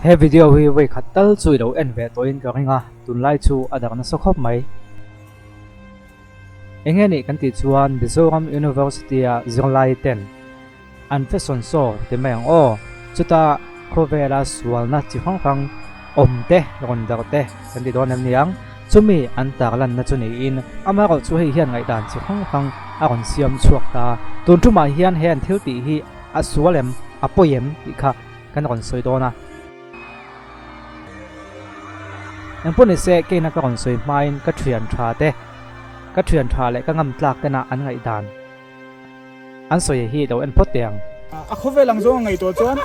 He video hi vawi khat tal chu i lo en ve tawhin ka ring a, tunlai chu a darh nasa khawp mai. Enge nih kan tih chuan Mizoram University-a zirlai ten an fashion show ti mai ang aw, chuta khawvela sualna chi hrang hrang awm te rawn darh te kan ti dawn em niang, chumi an tarlanna chu niin amaherawh chu hei hian ngaihdan chi hrang hrang a rawn siam chhuak ta. Tun tumah hian he an thil tih hi a sual em, a pawi em tih kha kan rawn sawi dawn a. Engpawh nise keina ka rawn sawi hmain ka thian tha te, ka thian tha leh ka ngam tlak tena an ngaihdan an sawi hi lo en phawt teh ang. A khawvel ang zawng a ngaihtuah chuan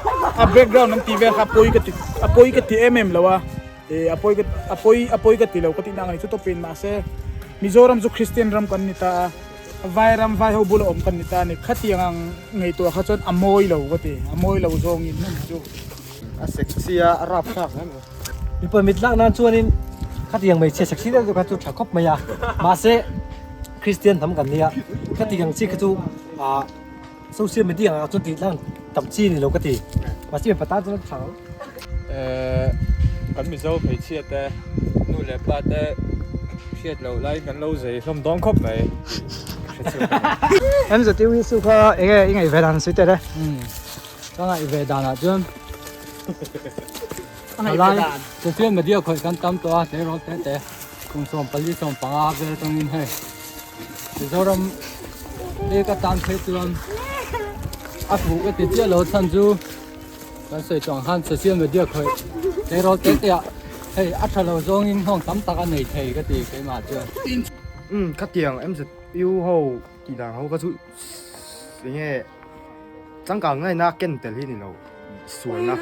a background an tih vel kha a pawi ka ti a pawi ka ti em em lo a, eh a pawi ka a pawi a pawi ka ti lo ka tihna ang a ni chu tawpin mahse Mizoram chu Christian ram kan ni ta a. Vairam vai ho bula awm kan ni ta a ni. Khatiang ang ngaihtuah kha chuan a mawi lo ka ti, a mawi lo zawngin hmun chu. A sexy a, a rap thlak hle mai. Mipa mit lak nan chuanin khatiang hmeichhia sexy deuh deuh kha chu tha khawp mai a, mahse Christian hnam kan nia, khatiang chi kha chu ah social media ang ah chuan tih lang tam chi ni lo ka ti, mahse mipa tan chuan a tha ang. Eh kan Mizo hmeichhia te nu leh pa te hriat loh lai kan lo zei hlawm dawn khawp mai tih ka hre chhuak a ni. MZU hi chu kha enge i ngaih ve dan sawi teh le? Umm ka ngaih ve danah chuan Alai social media khawih kan tam tawh a tleirawl te te kum 14 15 vel atangin hei Mizoram hi ka tan phei chuan a fuh ka ti chiah lo chhan chu Kan sawi tawh ang khan social media khawih tleirawl te te ah hei a tha lo zawngin nghawng tam tak a nei thei ka ti keimah chuan. Umm khatiang MZU ho tih dan ho kha chu enge changkang ngaina ken tel hi ni lo sualna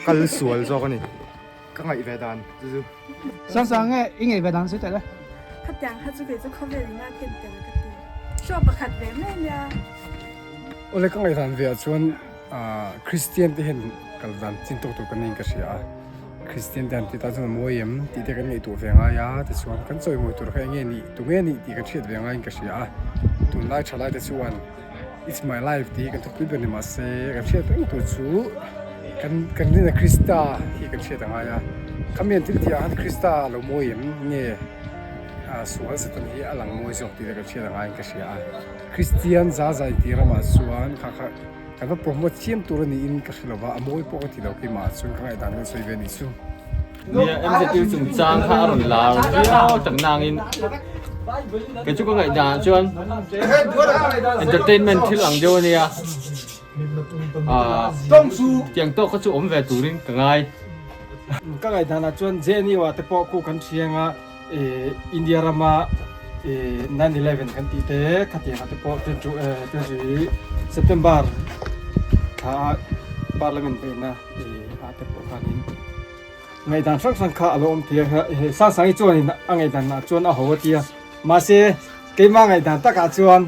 kal sual zawk a ni ka ngaih ve dan chu chu. Sang sang nge i ngaih ve dan sawi tel e. Khatiang kha chu kei chu khawvel ina ken tel ka ti. Show pakhat ve mai ania. Awle ka ngaihdan ve ah chuan Christian te hian kal dan chin tawk tur kan niin ka hria a, Christian te han ti tan chuan a mawi em tih te kan ngaihtuah ve ngai a, tichuan kan chawimawi tur kha enge nih tunge nih tih kan hriat ve ngaiin ka hria a, tunlai thalai te chuan it's my life tih hi kan thupui ber ni mahse kan hriat reng tur chu kan kan rinna Krista hi kan hriat a ngai a, khami an thil tih ah khan Krista a lo mawi em nge sual satan hi a lang mawi zawk tih te kan hriat a ngaiin ka hria a. Kristian za zai tih ramah chuan kha kha kan va promote chiam tur a niin ka hre lova, a mawi pawh ka ti lo keimah chuan ka ngaihdan kan sawi ve a nih chu. Nia, MZU chungchang kha a rawn lar viau tak nangin kei chu ka ngaihdan ah chuan entertainment thil ang deuh a nia, ah tiang tawk kha chu awm ve turin ka ngai. Ka ngaihdan ah chuan JNU ah te pawh khu kan thiang a. India rama 9/11 kan tih te khatiang ah te pawh 23 September thla ah Parliament veina ah te pawh khanin ngaihdan hrang hrang kha a lo awm thei a, hei Sangsangi chuanin a ngaihdan ah chuan a ho a tia mahse keimah ngaihdan takah chuan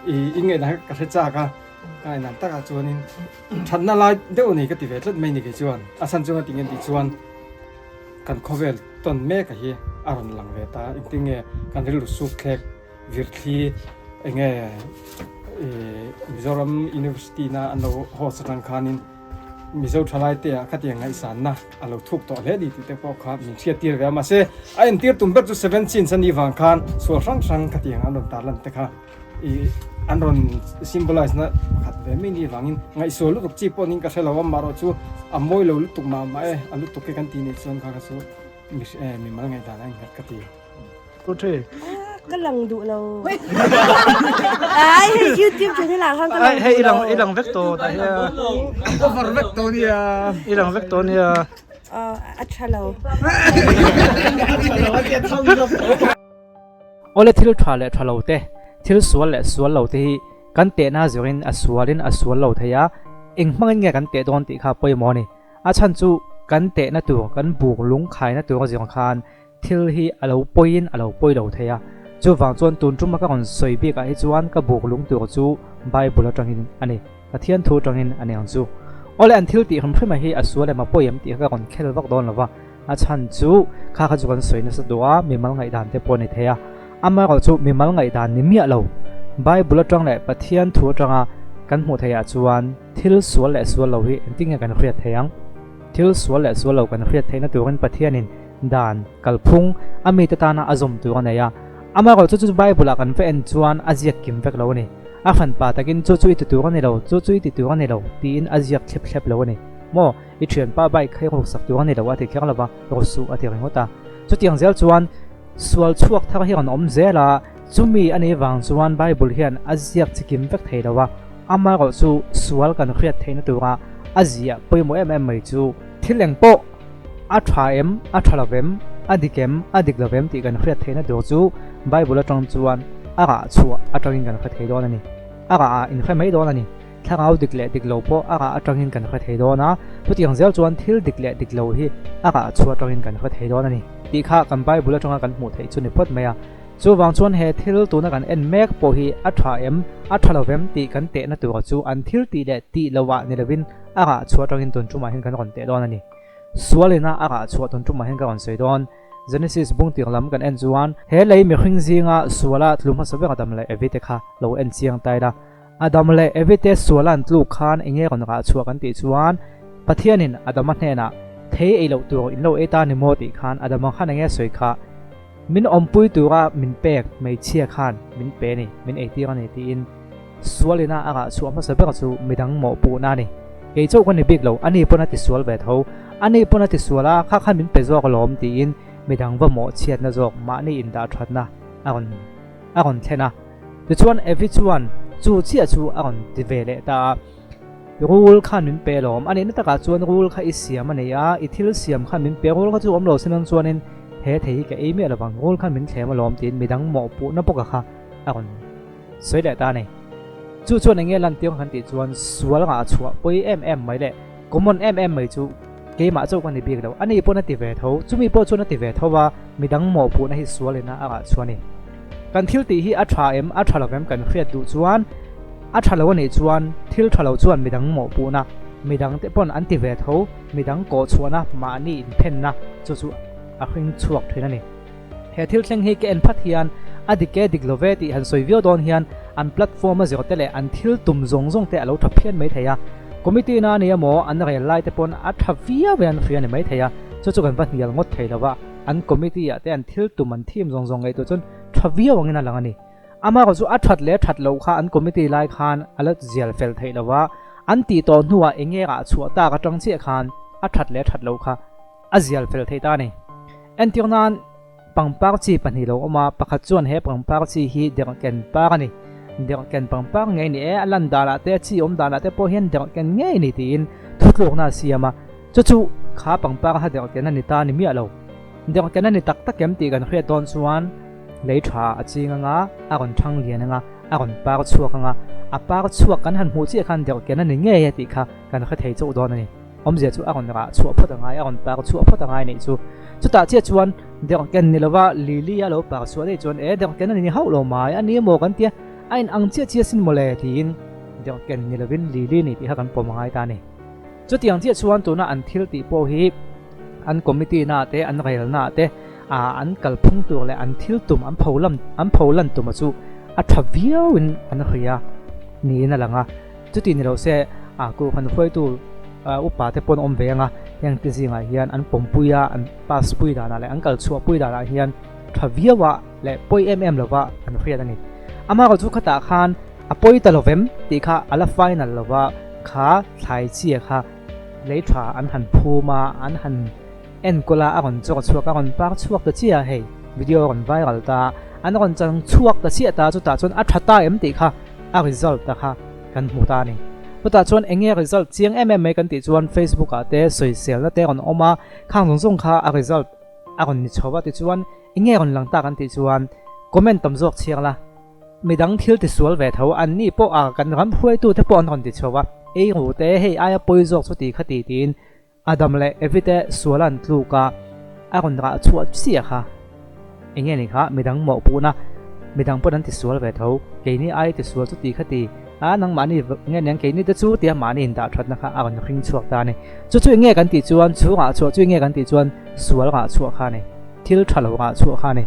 in ngaihdan kha ka hre chak a, ka ngaihdan takah chuanin thatna lai deuh a ni ka ti ve tlat mai ni kei chuan a chhan chu ngatinge tih chuan. Kan khawvel tawn mek a hi a rawn lang ve ta, engtin nge kan rilru suk thlek virthli enge Mizoram University na an lo host atang khanin Mizo thalai te ah khatiang ngaihsanna a lo thuk tawh hle ni tih te pawh kha min hriat tir ve a, mahse a entir tum ber chu seven sins a nih vang khan sual hrang hrang khatiang an rawn tarlan te kha I an rawn symbolize na pakhat ve mai ni vangin ngaihsual lutuk chi pawh niin ka hre lo a, marawh chu a mawi lo lutuk mah mah e, a lutuk e kan tih nih chuan kha kha chu mi mal ngaihdan a innghat ka ti. Ka lang duh lo. Ai hei YouTube channel ah khan ka lang Hei duh lo. i lang vek tawh tah hian. Cover vek tawh nia. I lang vek tawh nia. A tha lo. Awle thil tha leh tha lo te, thil sual leh sual lo te hi kan tehna zirin a sualin a sual lo thei a, eng hmangin nge kan teh dawn tih kha pawimawh a ni. A chhan chu kan tehna tur, kan buk lung khaina tur a zir khan thil hi a lo pawiin a lo pawi lo thei a. Chuvang chuan tun tuma ka rawn sawi bikah hi chuan ka buk lung tur chu Bible atangin a ni, Pathian thu atangin a ni ang chu. Awle an thil tih hrim hrima hi a sual em a pawi em tih kha ka rawn khel vak dawn lo va. A chhan chu kha kha chu kan sawi nasa duh a, mimal ngaihdan te pawh a ni thei a. Amaherawh chu mimal ngaihdan ni miah lo. Bible atang leh Pathian thu atanga kan hmuh theih ah chuan thil sual leh sual lo hi engtin nge kan hriat thei ang? Thil sual leh sual lo kan hriat theihna turin Pathianin dan, kalphung, a mite tana a zawm tur a nei a. Amaherawhchu chu chu Bible-ah kan va en chuan a ziak kim vek lo a ni. A hranpa takin chu chu i ti tur a ni lo, chu chu i ti tur a ni lo tiin a ziak thlep thlep lo a ni. Maw, i thianpa bike kha i ruksak tur a ni lo a ti kher lo va, ru suh a ti ringawt a. Chutiang zel chuan sual chhuak thar hi rawn awm zel a, chumi a nih vang chuan Bible hian a ziak chi kim vek thei lo a, amaherawhchu sual kan hriat theihna tura a ziah pawimawh em em mai chu thil eng pawh A tha em, a tha lo vem, a dik em, a dik lo vem tih kan hriat theihna tur chu Bible atang chuan a rah chhuah atangin kan hre thei dawn a ni. A rah ah inhre mai dawn a ni. Thlarau dik leh dik lo pawh a rah atangin kan hre thei dawn a, chutiang zel chuan thil dik leh dik lo hi a rah chhuah atangin kan hre thei dawn a ni tih kha kan Bible atanga kan hmuh theih chu ni phawt mai a. Chuvang chuan he thil tuna kan en mek pawh hi a tha em, a tha lo vem tih kan tehna tura chu an thil tih leh tih lo ah ni lovin a rah chhuah atangin tun tumah hian kan rawn teh dawn a ni. Sualina a rah chhuah tun tumah hian ka rawn sawi dawn. Genesis bung tir lam kan en chuan he lei mihring zinga suala tlu hmasa ber Adam leh Evi te kha lo en chiang tai la. Adam leh Evi te suala an tluk khan enge rawn rah chhuah kan tih chuan Pathianin Adama hnenah thei ei loh tur in lo ei ta ni maw tih khan Adama khan enge sawi kha Min awmpui tura min pek hmeichhia khan min pe ni, min eitir a ni tiin sualina a rah chhuah hmasa ber chu midang mawhpuhna a ni. Kei chauh ka ni bik lo, ani pawn a ti sual ve tho. Ani pawn a ti sual a, kha khan min pe zawk alawm tiin midang va mawhchhiatna zawk mahni indah thatna a rawn a rawn thlen a. Tichuan Evi chuan chu chiah chu a rawn ti ve leh ta a. Rul khan min pe alawm, a nihna takah chuan rul kha i siam a ni a, i thil siam khan min pe, rul kha chu awm lo se nang chuanin he thei hi ka ei miah lovang, rul khan min thlem alawm tiin midang mawhpuhna bawka kha a rawn sawi leh ta a ni. Chu chuan eng nge lantir kan tih chuan sual ngah chhuah pawi em em mai leh common em em mai chu keimah chauh ka ni bik lo, ani pawn a ti ve tho, chumi pawh chuan a ti ve tho a, midang mawhpuhna hi sualina a ngah chhuah a ni. Kan thil tih hi a tha em, a tha lo em kan hriat duh chuan a tha lo a nih chuan thil tha lo chuan midang mawhpuhna, midang te pawn an ti ve tho, midang kawh chhuahna, mahni inphenna chu chu a hring chhuak thin a ni. He thil thleng hi ka en phat hian a dik e dik lo ve tih han sawi viau dawn hian an platform a zir te leh an thil tum zawng zawng te a lo tha phian mai thei a, committee na a ni emaw an rel lai te pawn a tha viau in an hria a ni mai thei a, chu chu kan va hnial ngawt thei lo va. An committee ah te an thil tum an thim zawng zawng ngaihtuah chuan tha viau angin a lang a ni. Amaherawh chu a that leh that loh kha an committee lai khan a la zial fel theih lo va, an tih tawh hnuah eng nge rah chhuah tak atang chiah khan a that leh that loh kha a zial fel theih ta a ni. Entir nan pangpar chi pahnih lo awm a, pakhat chuan he pangpar chi hi derhken par a ni, derhken pangpar ngei ni e, a lan danah te a chi awm danah te pawh hian derhken ngei ni tiin thutlukna a siam a. Chu chu kha pangpar kha derhken a ni ta ni miah lo. Derhken a ni tak tak em tih kan hriat dawn chuan lei tha a ching anga, a rawn thang lian anga, a rawn par chhuak anga, a par chhuak kan han hmuh chiah khan derhken a ni ngei e tih kha kan hre thei chauh dawn a ni. Awmzia chu a rawn rah chhuah phawt angai, a rawn par chhuah phawt angai nih chu. Chutah chiah chuan derhken ni lova lili a lo par chhuah daih chuan e derhken a ni hauh lo mai a ni emaw kan tia, a in ang chiah chiah sin mawle tiin derhken ni lovin lili ni tih kha kan pawm angai ta a ni. Chutiang chiah chuan tuna an thil tih pawh hi an committee na te, an rel na te, an kalphung tur leh an thil tum an pho lam an pho lan tuma chu a tha viau in an hria niin a lang a. Chuti ni lo se a kohhran hruaitu upa te pawn awm ve anga heng te zingah hian an pawmpui a, an pass pui danah leh an kal chhuah pui danah hian tha viau a leh pawi em em lova an hriat a ni. Amaherawhchu chu khatah khan A pawi ta lovem tih kha a la final lova kha thlai chia kha lei tha an han phum a, an han enkawl a, a rawn chawk chhuak a, a rawn par chhuak ta chiah a hei video a rawn viral ta a, an rawn chang chhuak ta chiah ta chutah chuan a tha ta em tih kha a result a kha kan hmu ta a ni. Chutah chuan eng nge result chiang em em mai kan tih chuan Facebook ah te sawiselna te a rawn awm a, khang zawng zawng kha a result a rawn ni chho va tichuan eng nge rawn lang ta kan tih chuan comment tam zawk chhiar la. Midang thil tisual ve tho, an ni pawh a kan ram hruaitute pawh an rawn ti chho a, ei ru te hei aia pawi zawk chu ti kha ti tiin Adam leh Evi te sual an tluk a, a rawn rah chhuah chiah kha. Enge ni kha midang mawhpuhna, midang pawn an tisual ve tho, keini aia tisual chu ti kha ti a, nangmahni nge niang keini te chu tia mahni indah thatna kha a rawn hring chhuak ta a ni. Chu chu enge kan tih chuan chu rah chhuah chu enge kan tih chuan sual rah chhuah kha a ni. Thil tha lo rah chhuah kha a ni.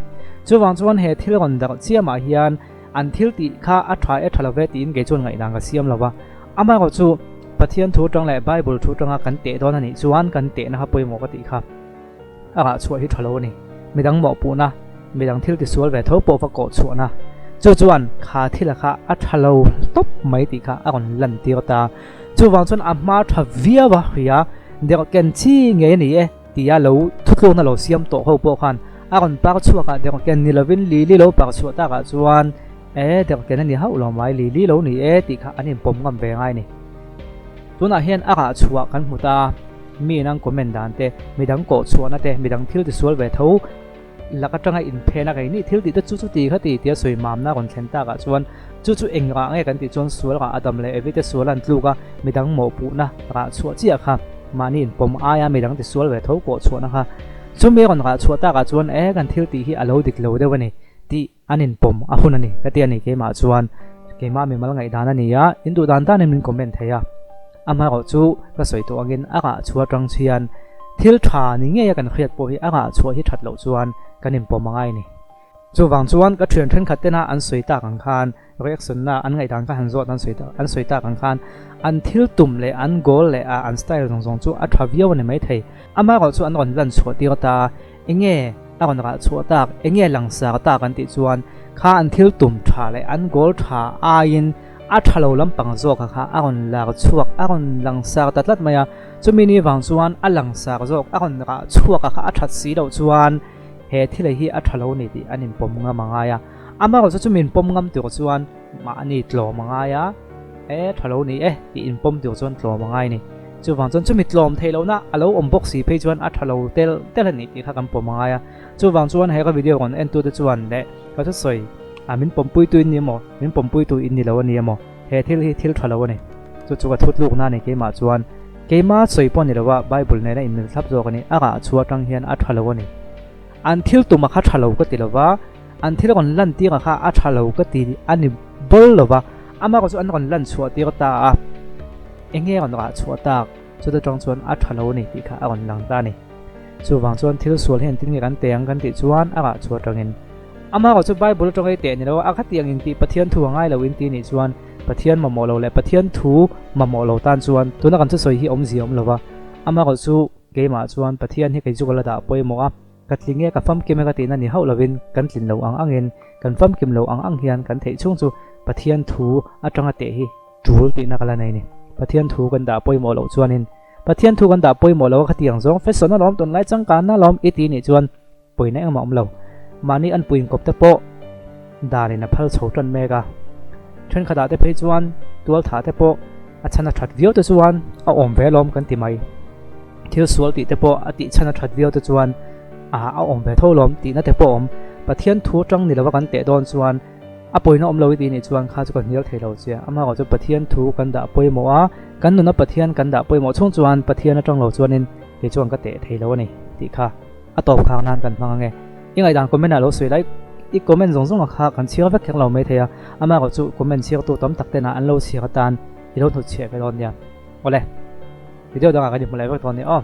Chuvang chuan he thil rawn darh chiamah hian an thil tih kha a tha e tha lo ve tiin kei chuan ngaihdan ka siam lo va. Amaherawhchu chu Pathian thu atang leh Bible thu atanga kan teh dawn a nih chuan kan tehna kha pawimawh ka tih kha a rah chhuah hi tha lo a ni. Midang mawhpuhna, midang thil tisual ve tho pawh va kawh chhuahna chu chuan kha thila kha a tha lo tawp mai tih kha a rawn lan tir ta. Chuvang chuan a hma tha viau a hria, deuh ken chi ngei a ni e tia lo thutlukna lo siam tawh ho pawh khan a rawn par chhuak a, deuh ken ni lovin Lily lo par chhuah takah chuan E, deuh ken a ni hauh lo mai, Lily lo ni e tih kha an inpawm ngam ve ngai a ni. Tunah hian a rah chhuah kan hmu ta, mi in an comment dan te, midang kawh chhuahna te, midang thil tisual ve tho lak atanga inphen a keini thil tih te chu chuti kha ti tia sawi mamna rawn thlen takah chuan chu chu eng rah nge kan tih chuan sual rah a dam leh evi te sual an tluk a, midang mawhpuhna rah chhuah chiah kha mahni inpawm aia midang tisual ve tho kawh chhuahna kha chumi rawn rah chhuah takah chuan e kan thil tih hi a lo dik lo deuh a ni tih An inpawm a hun a ni ka ti a ni keimah chuan keimah mimal ngaihdan a ni a, in duh dan danin min comment thei a. Amaherawh chu ka sawi tawh angin a rah chhuah atang chhian thil tha ni ngei a kan hriat pawh hi a rah chhuah hi that loh chuan kan inpawm a ngai a ni. Chuvang chuan ka thian thenkhat tena an sawi tak ang khan reaction na an ngaihdan kha han zawt an sawi an sawi tak ang khan an thil tum leh an goal leh a an style zawng zawng chu a tha viau a ni maithei. Amaherawh chu an rawn lan chhuah tir ta Enge a rawn rah chhuah tak, enge langsar tak an tih chuan kha an thil tum tha leh an goal tha aiin a tha lo lampang zawk a kha a rawn lar chhuak, a rawn langsar ta tlat mai a. Chumi ni vang chuan a langsar zawk, a rawn rah chhuak a kha a that si loh chuan he thil hi a tha lo ni tih an inpawm ngam a ngai a. Amaherawhchu chumi inpawm ngam tur chuan mahni tlawm a ngai a, e tha lo ni e tih inpawm tur chuan tlawm a ngai a ni. Chuvang chuan chumi tlawm theih lohna a lo awm bawk si phei chuan a tha lo tel tel a ni tih kha kan pawm a ngai a. Chuvang chuan he ka video rawn entute chuan leh ka thusawi a min pawmpuitu in ni emaw, min pawmpuitu in ni lo a ni emaw, he thil hi thil tha lo a ni. Chu chu ka thutlukna a ni keimah chuan keima sawi pawh ni lo a, Bible nena inmil thlap zawk a ni. A rah chhuah atang hian a tha lo a ni. An thil tum a kha tha lo ka ti lo va, an thil rawn lan tir a kha a tha lo ka ti a ni bawl lo va, amaherawhchu an rawn lan chhuah tir ta a. Enge rawn rah chhuah tak? Chuta tang chuan a tha lo a ni tih kha a rawn lang ta a ni. Chuvang chuan thil sual hi engtin nge kan teh ang kan tih chuan a rah chhuah tangin amaherawh chu Bible atanga i teh ni lo a, a khatiang in tih Pathian thu a ngai lo in ti nih chuan Pathian mamawh lo leh Pathian thu mamawh lo tan chuan tuna kan thusawi hi awmzia awm lo va, amaherawh chu keimah chuan Pathian hi kei chu ka la dah pawimawh a. Ka tling e, ka famkim e ka tihna ni hauh lovin kan tlin lo ang angin, kan famkim lo ang ang hian kan theih chhung chu Pathian thu atanga teh hi tul tihna ka la nei ni. Pathian thu kan dah pawimawh loh chuanin Pathian thu kan dah pawimawh lo a khatiang zawng fashion alawm tunlai changkanna alawm i ti nih chuan pawina engmah awm lo. Mahni an puiin kawp te pawh danin a phal chho tan mek a. Thenkhatah te phei chuan tualthah te pawh a chhan a that viau te chuan a awm ve alawm kan ti mai. Thil sual tih te pawh a tih chhan a that viau te chuan a a awm ve tho lawm tihna te pawh a awm. Pathian thu atang ni lova kan teh dawn chuan a pawina awm lo i tih nih chuan kha chu ka hnial thei lo che. Amaherawh chu Pathian thu kan dah pawimawh a, kan nuna Pathian kan dah pawimawh chhung chuan Pathian atang lo chuanin kei chuan ka teh thei lo a ni tih kha a tawp khak nan kan hmang ange. I ngaihdan comment ah lo sawi lai i comment zawng zawng a kha kan chhiar vek kher lo mai thei a, amaherawh chu comment chhiartu tam tak ten ah an lo chhiar atan i lo hnutchhiah ve dawn nia. Awle. Video dangah kan inhmu leh vek dawn ni aw.